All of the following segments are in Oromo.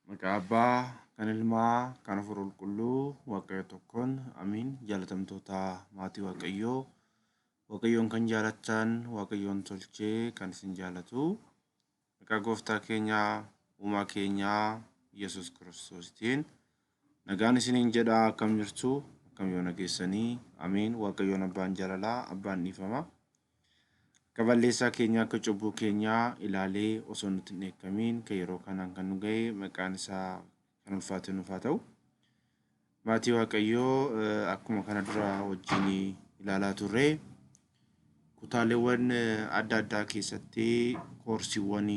Maqaa Abbaa, kan Ilmaa, kan Hafuura Qulqulluu, Waaqayyo tokkoon, amiin. Jaalatamtoota maatii Waaqayyoo, Waaqayyoon kan jaalattan, Waaqayyoon tolchee kan isin jaalatu, maqaa Gooftaa keenyaa, Uumaa keenyaa, Yesuus Kiristoostiin nagaan isiniin jedha. Akkam jirtu? Akkam yoo nageessanii? Amiin. Waaqayyoon Abbaan jaalalaa, Abbaan dhiifama, akka balleessaa keenyaa, akka cubbuu keenyaa ilaalee osoo nutti hin dheekkamiin kan yeroo kanaan kan nu ga'e, maqaan isaa kan ulfaate nuuf haa ta'u. Maatii Waaqayyoo, akkuma kana dura wajjin ilaalaa turre, kutaaleewwan adda addaa keessatti koorsiiwwan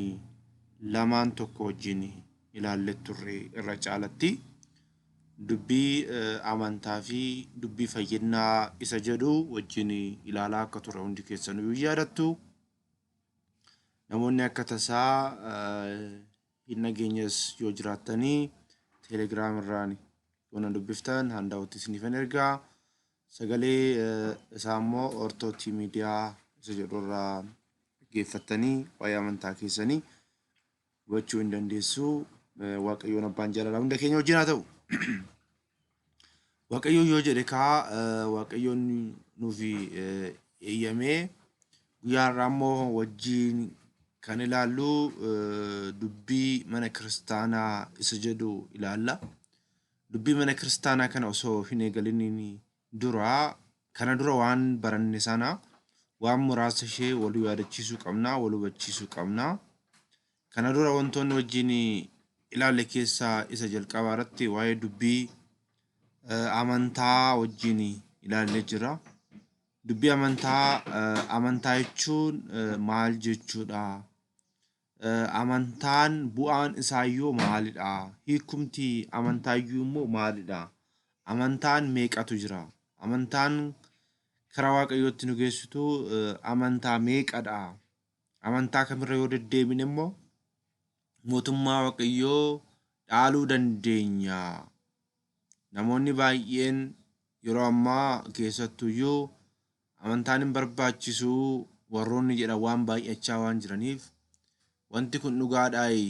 lamaan tokko wajjin ilaallee turre. Irra caalatti dubbii amantaa fi dubbii fayyinaa isa jedhu wajjin ilaalaa akka turre hundi keessanuu yaadattu. Namoonni akka tasaa hin dhageenyes yoo jiraattanii, Teelegiraam irraan yoo na dubbiftan handaa'utti isiniifan ergaa. Sagalee isaa immoo Ortootii Miidiyaa isa jedhu irraa dhaggeeffattanii waa'ee amantaa keessanii hubachuu hin dandeessu. Waaqayyoon Abbaan jaalalaa hunda keenya wajjin haa ta'u. Waaqayyoon yoo jedhe kaa, Waaqayyoon nuuf eeyyamee, guyyaa har'aa immoo wajjin kan ilaallu dubbii mana kiristaanaa isa jedhu ilaalla. Dubbii mana kiristaanaa kana osoo hin eegaliniin dura, kana dura waan baranne sana waan muraasa ishee wal yaadachiisuu qabna, wal hubachiisuu qabna. Kana dura wantoonni wajjin ilaalle keessaa isa jalqabaa irratti waa'ee dubbii amantaa wajjin ilaallee jira. Dubbii amantaa, amantaa jechuun maal jechuudha? Amantaan bu'aan isaayyuu maalidha? Hiikumti amantaayyuu immoo maalidha? Amantaan meeqatu jira? Amantaan karaa Waaqayyootti nu geessitu amantaa meeqadha? Amantaa kamirra yoo deddeebine immoo mootummaa Waaqayyoo dhaaluu dandeenya? Namoonni baay'een yeroo ammaa keessattuyyuu amantaan hin barbaachisu warroonni jedhan waan baay'achaa waan jiraniif, wanti kun dhugaadhaayi?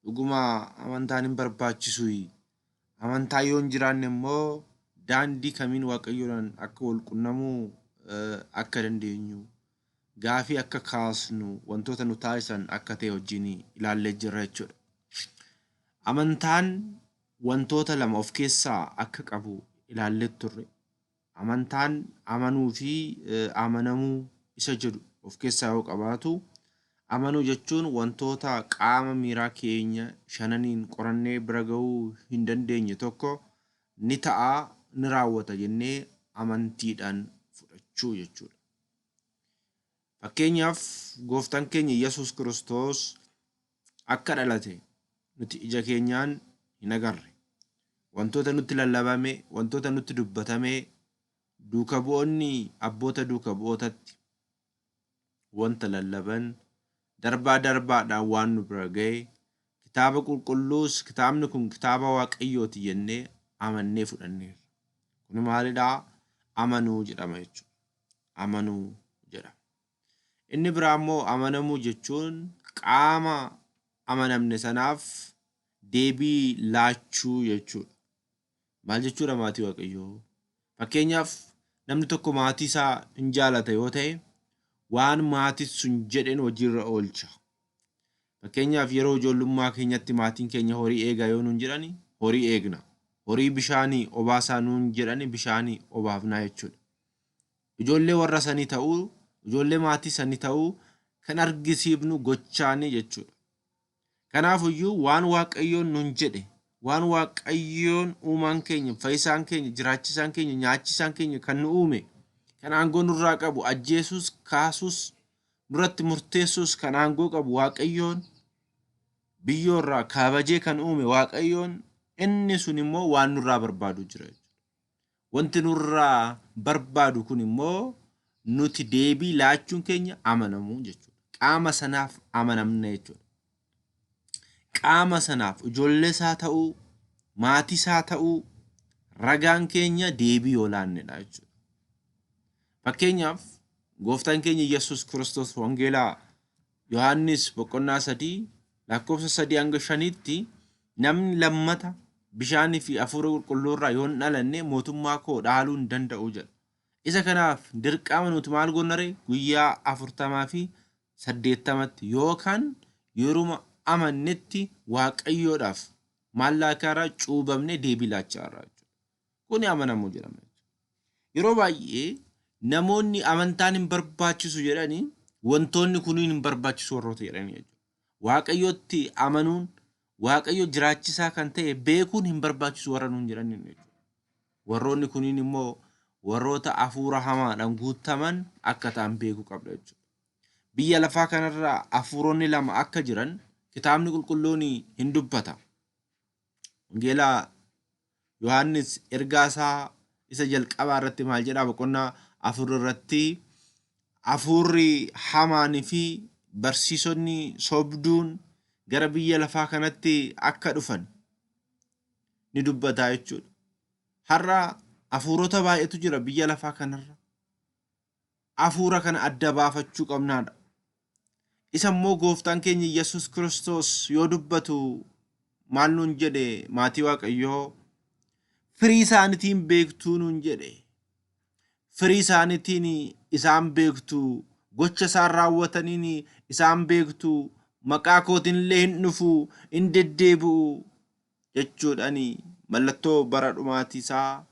Dhuguma amantaan hin barbaachisuyi? Amantaa yoo hin jiraanne immoo daandii kamiin Waaqayyoodhaan akka wal qunnamuu akka dandeenyu gaafii akka kaasnu wantoota nu taasisan akka ta'e wajjin ilaallee jirra jechuudha. Amantaan wantoota lama of keessaa akka qabu ilaallee turre. Amantaan amanuu fi amanamuu isa jedhu of keessaa yoo qabaatu, amanuu jechuun wantoota qaama miiraa keenya shananiin qorannee bira ga'uu hin dandeenye tokko ni ta'a, ni raawwata jennee amantiidhaan fudhachuu jechuudha. Fakkeenyaaf, Gooftaan keenya Yesuus Kiristoos akka dhalate nuti ija keenyaan hin agarre. Wantoota nutti lallabame, wantoota nutti dubbatame, duuka bu'oonni abboota duuka bu'ootatti wanta lallaban, darbaa darbaadhaan waan nu bira ga'e, kitaaba qulqulluus kitaabni kun kitaaba Waaqayyooti jennee amannee fudhanneerra. Kun maalidhaa? Amanuu jedhama jechuudha. Amanuu jedhama. Inni biraa immoo amanamuu jechuun qaama amanamne sanaaf deebii laachuu jechuudha. Maal jechuudha, maatii Waaqayyoo? Fakkeenyaaf, namni tokko maatii isaa hin jaalata yoo ta'e, waan maatiin sun jedheen hojiirra oolcha. Fakkeenyaaf, yeroo ijoollummaa keenyatti maatiin keenya horii eegaa yoo nuun jedhani, horii eegna. Horii bishaanii obaasaa nuun jedhani, bishaanii obaafnaa jechuudha. Ijoollee warra sanii ta'uu, ijoollee maatii sanii ta'uu kan argisiifnu gochaanii jechuudha. Kanaafuyyuu waan Waaqayyoon nuun jedhe, waan Waaqayyoon uumaan keenya, fayyisaan keenya, jiraachisaan keenya, nyaachisaan keenya kan nu uume, kan aangoo nurraa qabu, ajjeesuus, kaasuus, nurratti murteessuus kan aangoo qabu Waaqayyoon, biyyoo irraa kabajee kan uume Waaqayyoon, inni sun immoo waan nurraa barbaadu jira jechuudha. Wanti nurraa barbaadu kun immoo nuti deebii laachuun keenya amanamuu jechuudha. Qaama sanaaf amanamna jechuudha. Qaama sanaaf ijoollee isaa ta'uu, maatii isaa ta'uu ragaan keenya deebii yoo laannedha jechuudha. Fakkeenyaaf, Gooftaan keenya Yesuus Kiristoos Wangeelaa Yohaannis boqonnaa 3 lakkoofsa 3 hanga 5tti Namni lammata bishaanii fi hafuura qulqulluu irraa yoo hin dhalanne mootummaa koo dhaaluu hin danda'u jedha. Isa kanaaf dirqama nuti maal goonare guyyaa 40 fi 80tti yookaan yeruma amannetti Waaqayyoodhaaf maal laachaa irraa cuubamnee deebii laachaa irraa jechuudha. Kuni amanamuu jedhama. Yeroo baay'ee namoonni amantaan hin barbaachisu jedhanii wantoonni kuniin hin barbaachisu warroota jedhanii jechuudha. Waaqayyotti amanuun Waaqayyo jiraachisaa kan ta'e beekuun hin barbaachisu warra nuun jedhaniin jechuudha. Warroonni kuniin immoo warroota hafuura hamaadhaan guutaman akka ta'an beekuu qabda jechuudha. Biyya lafaa kanarra hafuuronni lama akka jiran kitaabni qulqulluun hin dubbata. Wangeelaa Yohaannis ergaa isaa isa jalqabaa irratti maal jedhaa boqonnaa 4 irratti hafuurri hamaanii fi barsiisonni sobduun gara biyya lafaa kanatti akka dhufan ni dubbataa jechuudha. Har'a hafuurota baay'eetu jira biyya lafaa kanarra. Hafuura kana adda baafachuu qabnaadha. Isa immoo gooftaan keenya Yesuus Kiristoos yoo dubbatu maal nuun jedhe maatii Waaqayyoo? Firii isaaniitiin beektuu nuun jedhe. Firii isaaniitiin isaan beektu, gocha isaan raawwataniin isaan beektu, maqaa kootiin illee hin dhufu, hin deddeebi'u jechuudhaan mallattoo bara dhumaatii isaa,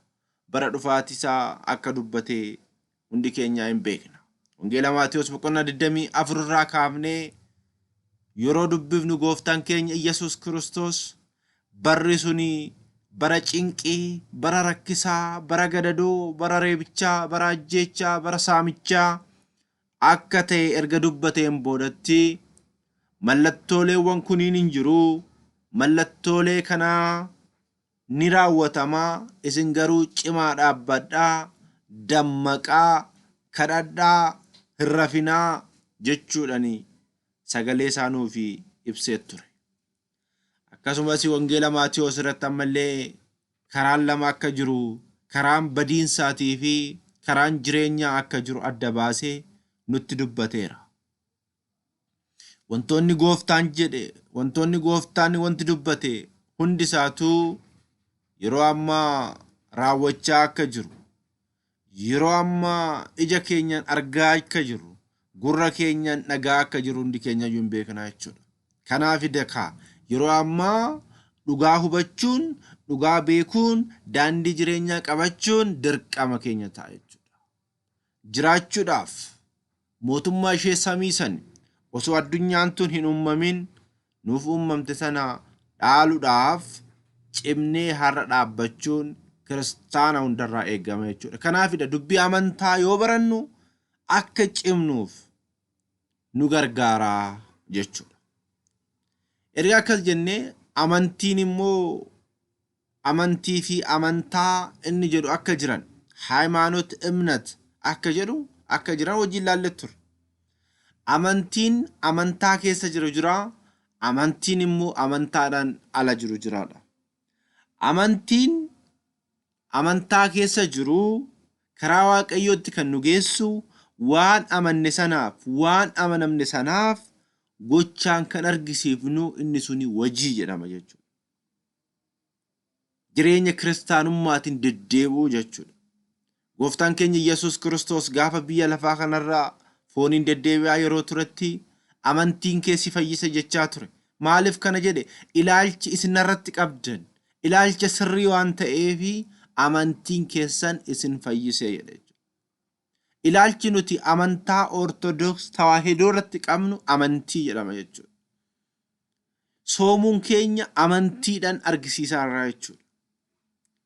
bara dhufaatii isaa akka dubbate hundi keenyaa hin beekna. Wangeela Maatewos boqonnaa 24 irraa kaafnee yeroo dubbifnu gooftaan keenya Iyyasuus Kiristoos barri suni bara cinqii, bara rakkisaa, bara gadadoo, bara reebichaa, bara ajjeechaa, bara saamichaa akka ta'e erga dubbateen boodatti mallattooleewwan kuniin hin jiru, mallattoolee kanaa ni raawwatama, isin garuu cimaa dhaabbadhaa, dammaqaa, kadhadhaa, hin rafinaa jechuudhaan sagalee isaa nuuf ibsee ture. Akkasumas Wangeela Maatewos irratti ammallee karaan lama akka jiru, karaan badiinsaatii fi karaan jireenyaa akka jiru adda baasee nutti dubbateera. Wantoonni gooftaan jedhe, wantoonni gooftaan wanti dubbate hundi isaatuu yeroo ammaa raawwachaa akka jiru, yeroo ammaa ija keenyaan argaa akka jirru, gurra keenyaan dhagaa akka jirru hundi keenya iyyuu hin beeknaa jechuudha. Kanaaf dakaa yeroo ammaa dhugaa hubachuun, dhugaa beekuun, daandii jireenyaa qabachuun dirqama keenya ta'a jechuudha. Jiraachuudhaaf mootummaa ishee samii san osoo addunyaan tun hin uummamin nuuf uummamte sana dhaaluudhaaf cimnee har'a dhaabbachuun kiristaana hundarraa eegama jechuudha. Kanaafidha dubbii amantaa yoo barannu akka cimnuuf nu gargaaraa jechuudha. Erga akkas jennee amantiin immoo amantii fi amantaa inni jedhu akka jiran hayimaanot imnat akka jedhu akka jiran wajjin ilaallee turre. Amantiin amantaa keessa jiru jira, amantiin immoo amantaadhaan ala jiru jiraadha. Amantiin amantaa keessa jiru karaa Waaqayyootti kan nu geessu waan amanne sanaaf, waan amanamne sanaaf gochaan kan argisiifnu inni suni wajii jedhama jechuudha. Jireenya kiristaanummaatiin deddeebi'uu jechuudha. Gooftaan keenya Yesuus Kiristoos gaafa biyya lafaa kanarraa fooniin deddeebi'aa yeroo turetti amantiin kee si fayyisa jechaa ture. Maaliif kana jedhe? Ilaalchi isin narratti qabdan ilaalcha sirrii waan ta'eef amantiin keessan isin fayyise jedhe. Ilaalchi nuti amantaa Ortodoks Tawaahidoo irratti qabnu amantii jedhama jechuudha. Soomuun keenya amantiidhaan argisiisaa irraa jechuudha.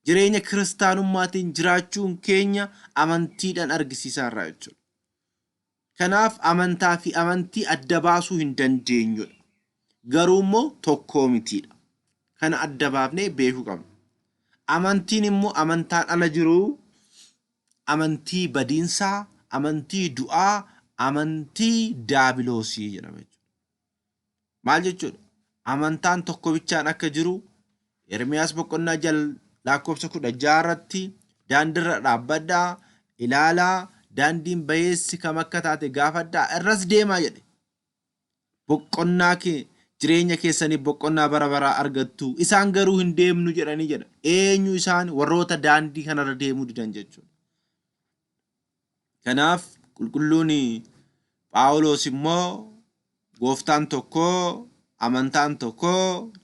Jireenya kiristaanummaatiin jiraachuun keenya amantiidhaan argisiisaa irraa jechuudha. Kanaaf amantaa fi amantii adda baasuu hin dandeenyudha. Garuu immoo tokkoo mitiidha. Kana adda baafnee beekuu qabna. Amantiin immoo amantaan ala jiru amantii badiinsaa, amantii du'aa, amantii daabiloosii jedhama jechuudha. Maal jechuudha? Amantaan tokko bichaan akka jiru Ermiyaas boqonnaa jal lakkoofsa 16 irratti daandiirra dhaabbadhaa, ilaalaa, daandiin bayeessi kam akka taate gaafadhaa, irras deemaa jedhe. Boqonnaa kee Jireenya keessanii boqonnaa bara baraa argattu. Isaan garuu hin deemnu jedhanii jedha. Eenyu isaan? Warroota daandii kanarra deemuu didan jechuudha. Kanaaf qulqulluun Phaawulos immoo gooftaan tokko, amantaan tokko,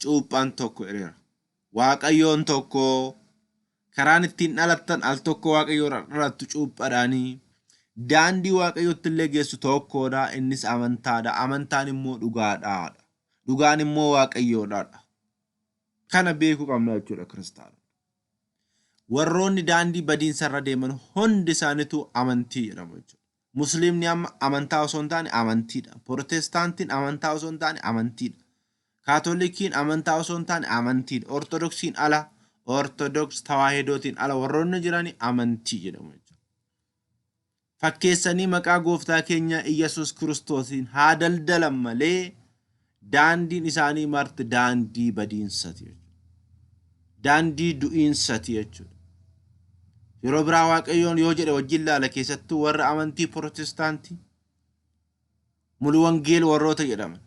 cuuphaan tokko jedheera. Waaqayyoon tokko, karaan ittiin dhalattan al tokko Waaqayyo irraa dhalattu cuuphaadhaanii. Daandii Waaqayyotti illee geessu tokkodha, innis amantaadha. Amantaan immoo dhugaadha. Dhugaan immoo Waaqayyoodha. Kana beekuu qabna jechuudha kiristaanonni. Warroonni daandii badiinsa irra deeman hundi isaaniitu amantii jedhamu jechuudha. Musliimni amma amantaa osoo hin taane amantiidha. Protestaantiin amantaa osoo hin taane amantiidha. Kaatolikiin amantaa osoo hin taane amantiidha. Ortodoksiin ala, Ortodoks tawaahidootiin ala warroonni jiran amantii jedhamu jechuudha. Fakkeessanii maqaa gooftaa keenya Iyyasuus Kiristoosiin haa daldalan malee daandiin isaanii marti daandii badiinsati jechuudha. Daandii du'iinsati jechuudha. Yeroo biraa Waaqayyoon yoo jedhe wajjin laala keessattuu warra amantii Protestaantii mulu wangeela warroota jedhaman.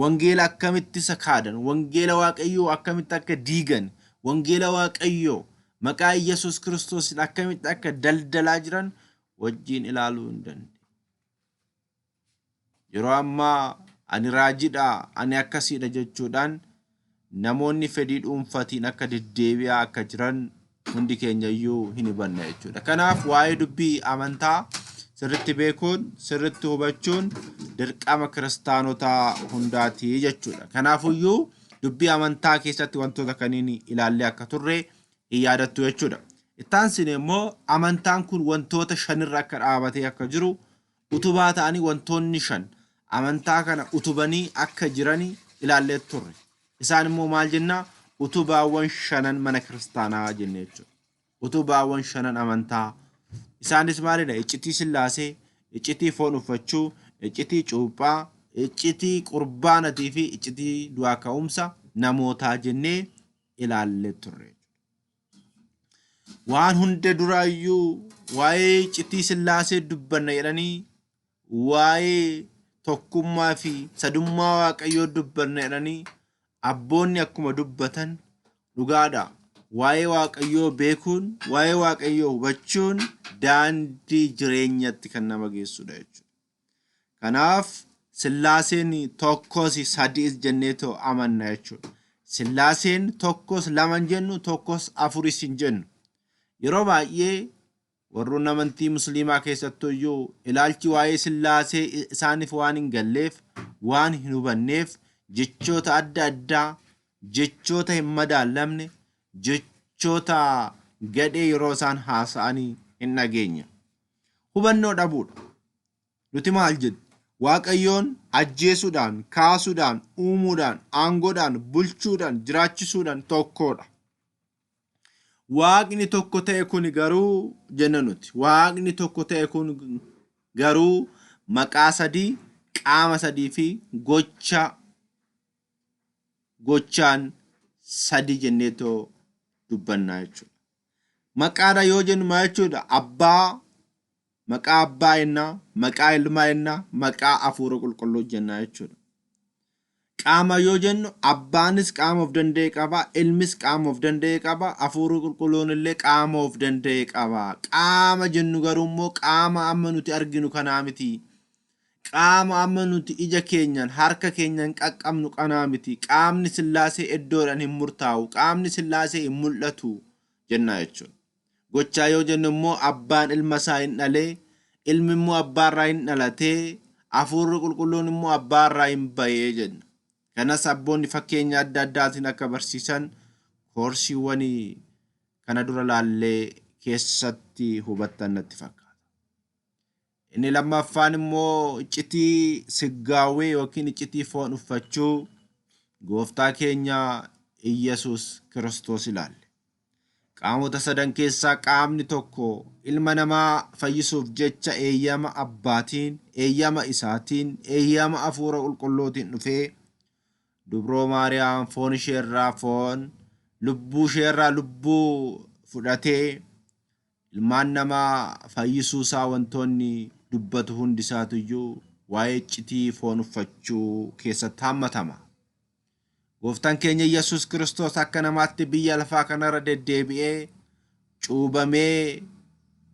Wangeela akkamitti isa kaadan, wangeela Waaqayyoo akkamitti akka diigan, wangeela Waaqayyoo maqaa Iyyasuus Kiristoosiin akkamitti akka daldalaa jiran wajjin ilaaluu hin dandeenye. Yeroo ammaa ani raajidha, ani akkasiidha jechuudhaan namoonni fedhii dhuunfatiin akka deddeebi'aa akka jiran hundi keenya iyyuu hin hubanna jechuudha. Kanaaf waa'ee dubbii amantaa sirritti beekuun, sirritti hubachuun dirqama kiristaanotaa hundaati jechuudha. Kanaafuyyuu dubbii amantaa keessatti wantoota kaniin ilaallee akka turre hin yaadattu jechuudha. Ittaansine immoo amantaan kun wantoota shanirra akka dhaabatee akka jiru utubaa ta'anii wantoonni shan amantaa kana utubanii akka jirani ilaallee turre. Isaan immoo maal jennaa? Utubaawwan shanan mana kiristaanaa jenne jechuudha. Utubaawwan shanan amantaa. Isaanis maalidha? Iccitii Sillaasee, iccitii foon uffachuu, iccitii cuuphaa, iccitii qurbaanatii fi iccitii du'aa ka'umsa namootaa jennee ilaallee turre. Waan hunda duraayyuu waa'ee iccitii Sillaasee dubbanna jedhanii waa'ee tokkummaa fi sadummaa Waaqayyoo dubbanna jedhanii abboonni akkuma dubbatan dhugaadha. Waa'ee Waaqayyoo beekuun, waa'ee Waaqayyoo hubachuun daandii jireenyatti kan nama geessudha jechuudha. Kanaaf Sillaaseen tokkos sadiis jenneetoo amanna jechuudha. Sillaaseen tokkos lama hin jennu, tokkos afuris hin jennu. Yeroo baay'ee warroonni amantii musliimaa keessattuu iyyuu ilaalchi waa'ee Sillaasee isaaniif waan hin galleef, waan hin hubanneef jechoota adda addaa, jechoota hin madaalamne, jechoota gadhee yeroo isaan haasa'anii hin dhageenya. Hubannoo dhabuudha. Nuti maal jenna? Waaqayyoon ajjeesuudhaan, kaasuudhaan, uumuudhaan, aangoodhaan, bulchuudhaan, jiraachisuudhaan tokkoodha. Waaqni tokko ta'e kun garuu jenna nuti. Waaqni tokko ta'e kun garuu maqaa sadii, qaama sadii fi gocha gochaan sadii jenneetoo dubbannaa jechuudha. Maqaadha yoo jennu maal jechuudha? Abbaa, maqaa abbaa jenna, maqaa ilmaa jenna, maqaa hafuura qulqulluu jenna jechuudha. Qaama yoo jennu abbaanis qaama of danda'e qaba, ilmis qaama of danda'e qaba, hafuurri qulqulluun illee qaama of danda'e qaba. Qaama jennu garuu immoo qaama amma nuti arginu kanaa miti. Qaama amma nuti ija keenyaan, harka keenyaan qaqqabnu kanaa miti. Qaamni Sillaasee iddoodhaan hin murtaa'u. Qaamni Sillaasee hin mul'atu jenna jechuudha. Gochaa yoo jennu immoo abbaan ilma isaa hin dhalee, ilmi immoo abbaa irraa hin dhalatee, hafuurri qulqulluun immoo abbaa irraa hin bahee jenna. Kanas abboonni fakkeenya adda addaatiin akka barsiisan koorsiiwwan kana dura laallee keessatti hubattan natti fakkaata. Inni lammaffaan immoo iccitii siggaawwee yookiin iccitii foon uffachuu gooftaa keenya Iyyasuus Kiristoos ilaalle. Qaamota sadan keessaa qaamni tokko ilma namaa fayyisuuf jecha eeyyama abbaatiin, eeyyama isaatiin, eeyyama hafuura qulqulluutiin dhufee dubroo Maariyaam foon isheerraa foon, lubbuu isheerraa lubbuu fudhatee Ilmaan namaa fayyisuu isaa wantoonni dubbatu hundi isaatu iyyuu waa'ee iccitii foon uffachuu keessatti haammatama. Gooftaan keenya Yesuus Kiristoos akka namaatti biyya lafaa kanarra deddeebi'ee cuubamee,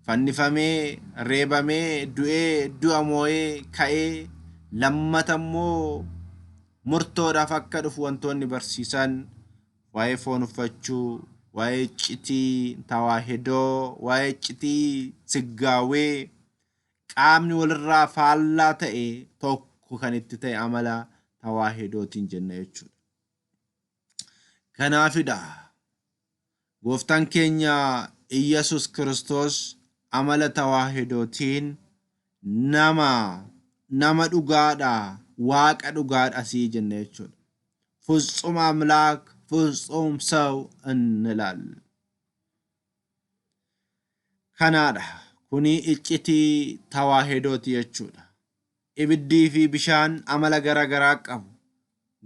fannifamee, reebamee, du'ee, du'a moo'ee, ka'ee lammata immoo murtoodhaaf akka dhufu wantoonni barsiisan waa'ee foon uffachuu, waa'ee iccitii tawaahidoo, waa'ee iccitii siggaawee qaamni walirraa faallaa ta'e tokko kan itti ta'e amala tawaahidootiin jenna jechuudha. Kanaafidha gooftaan keenya Iyyasuus Kiristoos amala tawaahidootiin nama nama dhugaadha, waaqa dhugaadha sii jenna jechuudha. ፍጹም አምላክ ፍጹም ሰው እንላለን። Kanaadha kuni iccitii tawaahidooti jechuudha. Ibiddii fi bishaan amala garaa garaa qabu.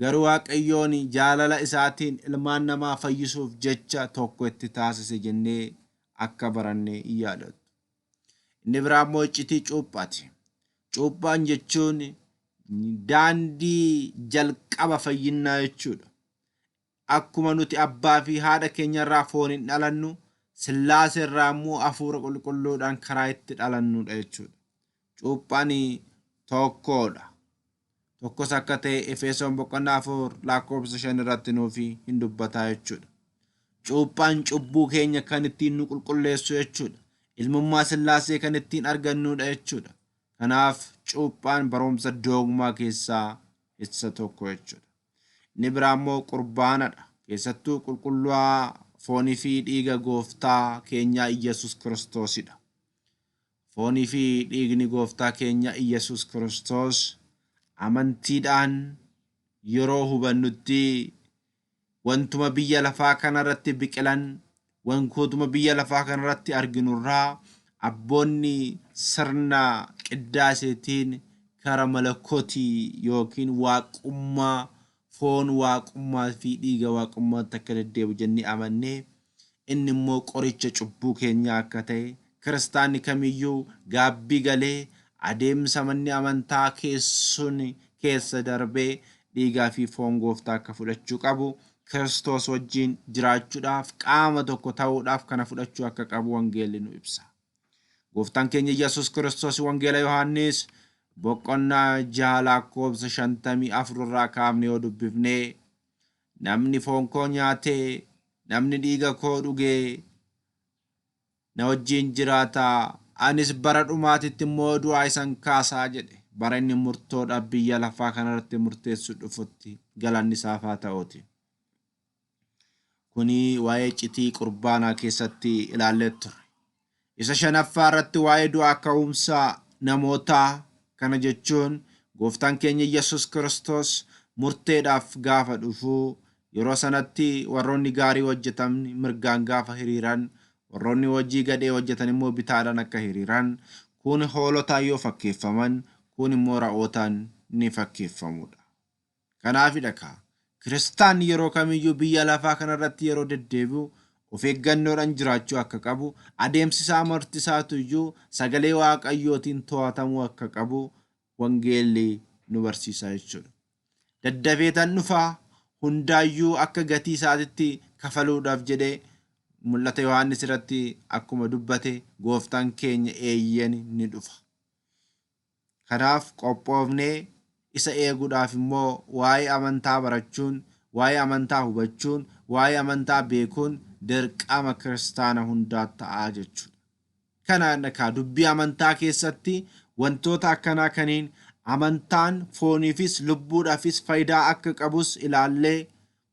Garuu Waaqayyoon jaalala isaatiin ilmaan namaa fayyisuuf jecha tokko itti taasise jennee akka baranne hin yaadattu. Inni biraa immoo iccitii cuuphaati. Cuuphaan jechuun daandii jalqaba fayyinnaa jechuudha. Akkuma nuti abbaa fi haadha keenyarraa fooniin dhalannu, Sillaasee irraa immoo hafuura qulqulluudhaan karaa itti dhalannudha jechuudha. Cuuphaan tokkodha. Tokkos akka ta'e Efesoon boqonnaa 4 lakkoofsa 5 irratti nuuf hin dubbataa jechuudha. Cuuphaan cubbuu keenya kan ittiin nu qulqulleessu jechuudha. Ilmummaa Sillaasee kan ittiin argannudha jechuudha. Kanaaf cuuphaan barumsa doogmaa keessaa isa tokko jechuudha. Inni biraa immoo qurbaanadha. Keessattuu qulqullaa'aa foonii fi dhiiga gooftaa keenyaa Iyyasuus Kiristoosidha. Foonii fi dhiigni gooftaa keenya Iyyasuus Kiristoos amantiidhaan yeroo hubannutti wantuma biyya lafaa kanarratti biqilan, wantootuma biyya lafaa kanarratti arginurraa abboonni sirna qiddaaseetiin kara malakootii yookiin waaqummaa foon waaqummaa fi dhiiga waaqummaatti akka deddeebi'u jennee amannee inni immoo qoricha cubbuu keenyaa akka ta'e kiristaanni kamiyyuu gaabbii galee adeemsa manni amantaa keessuun keessa darbee dhiigaa fi foon gooftaa akka fudhachuu qabu Kiristoos wajjin jiraachuudhaaf qaama tokko ta'uudhaaf kana fudhachuu akka qabu wangeelli nu ibsa. Gooftaan keenya Yesuus Kiristoos wangeela Yohaannis boqonnaa 6 lakkoofsa 54 irraa kaafne yoo dubbifne namni foon koo nyaatee namni dhiiga koo dhugee na wajjin jiraata anis bara dhumaatitti immoo du'aa isan kaasaa jedhe. Bara inni murtoodhaaf biyya lafaa kanarratti murteessu dhufutti galanni isaaf haa ta'uuti. Kuni waa'ee iccitii qurbaanaa keessatti ilaallee turre. Isa shanaffaa irratti waa'ee du'aa ka'umsa namootaa kana jechuun gooftaan keenya Yesuus Kiristoos murteedhaaf gaafa dhufu yeroo sanatti warroonni gaarii hojjetan mirgaan gaafa hiriiran warroonni hojii gadhee hojjetan immoo bitaadhaan akka hiriiran kun hoolotaan yoo fakkeeffaman kun immoo ra'ootaan ni fakkeeffamudha. Kanaafidha kaa kiristaanni yeroo kamiyyuu biyya lafaa kanarratti yeroo deddeebi'u of eeggannoodhaan jiraachuu akka qabu adeemsi isaa marti isaatu iyyuu sagalee waaqayyootiin to'atamuu akka qabu wangeelli nu barsiisa jechuudha. Daddafeetan dhufaa hundaayyuu akka gatii isaatitti kafaluudhaaf jedhee mul'ata Yohaannis irratti akkuma dubbate gooftaan keenya eeyyeen ni dhufa. Kanaaf qophoofnee isa eeguudhaaf immoo waa'ee amantaa barachuun, waa'ee amantaa hubachuun, waa'ee amantaa beekuun dirqama kiristaana hundaa ta'a jechuudha. Kana kaa dubbii amantaa keessatti wantoota akkanaa kaniin amantaan fooniifis lubbuudhaafis faayidaa akka qabus ilaallee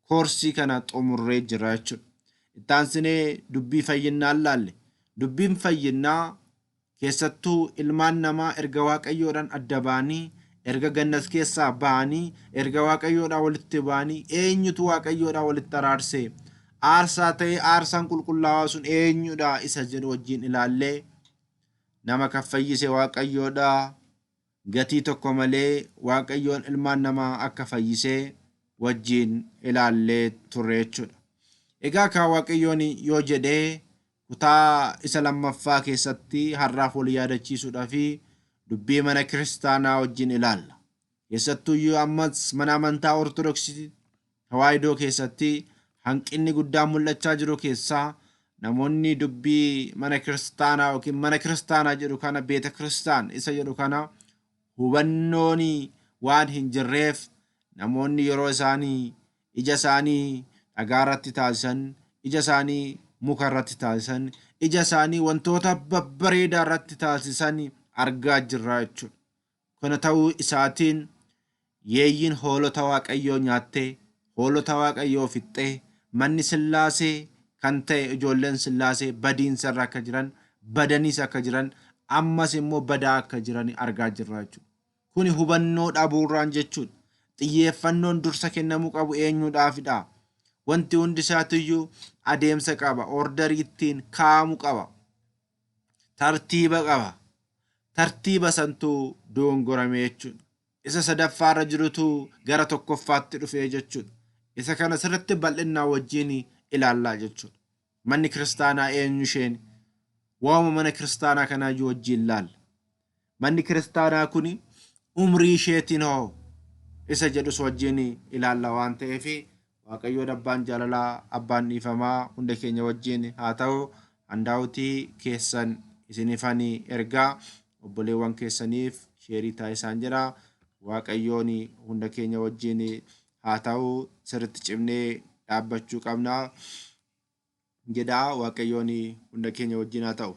koorsii kana xumurree jira jechuudha. Itti aansinee dubbii fayyinnaa ilaalle. Dubbiin fayyinnaa keessattuu ilmaan namaa erga waaqayyoodhaan adda ba'anii erga gannas keessaa ba'anii erga waaqayyoodhaan walitti ba'anii eenyutu waaqayyoodhaan walitti araarsee aarsaa ta'ee aarsaan qulqullaa'aa sun eenyudha isa jedhu wajjin ilaallee nama kan fayyise waaqayyoodha. Gatii tokko malee waaqayyoon ilmaan namaa akka fayyisee wajjin ilaallee turre jechuudha. Egaa kaa waaqayyoon yoo jedhee kutaa isa lammaffaa keessatti har'aaf wal yaadachiisuudhaa fi dubbii mana kiristaanaa wajjin ilaalla. Keessattuyyuu ammas mana amantaa Ortodoksii Tawaahidoo keessatti hanqinni guddaan mul'achaa jiru keessaa namoonni dubbii mana kiristaanaa yookiin mana kiristaanaa jedhu kana beeta kiristaan isa jedhu kana hubannoon waan hin jirreef namoonni yeroo isaanii ija isaanii dhagaa irratti taasisan, ija isaanii muka irratti taasisan, ija isaanii wantoota babbareedaa irratti taasisan argaa jirra jechuudha. Kana ta'uu isaatiin yeeyyiin hoolota Waaqayyoo nyaattee, hoolota Waaqayyoo fixxee, manni Sillaasee kan ta'e ijoolleen Sillaasee badiinsa irra akka jiran, badaniis akka jiran, ammas immoo badaa akka jiran argaa jirra jechuudha. Kuni hubannoo dhabuurraan jechuudha. Xiyyeeffannoon dursa kennamuu qabu eenyuudhaafidha? Wanti hundi isaatiyyuu adeemsa qaba, orderii ittiin kaa'amu qaba. Tartiiba qaba. Tartiiba santu dogongorame jechuudha. Isa sadaffaarra jirutu gara tokkoffaatti dhufee jechuudha. Isa kana sirriitti bal'innaa wajjin ilaallaa jechuudha. Manni kiristaanaa eenyu isheen? Waa'uma mana kiristaanaa kanaayyuu wajjin laalla. Manni kiristaanaa kun umrii isheetiin hoo isa jedhus wajjin ilaalla waan ta'eef Waaqayyoon abbaan jaalalaa abbaan dhiifamaa hunda keenya wajjin haa ta'u. Handaawutii keessan isinifan ergaa obboleewwan keessaniif sheerii taasisaan jedha. Waaqayyoon hunda keenya wajjin haa ta'u sirriitti cimnee dhaabbachuu qabna jedha. Waaqayyoon hunda keenya wajjin haa ta'u.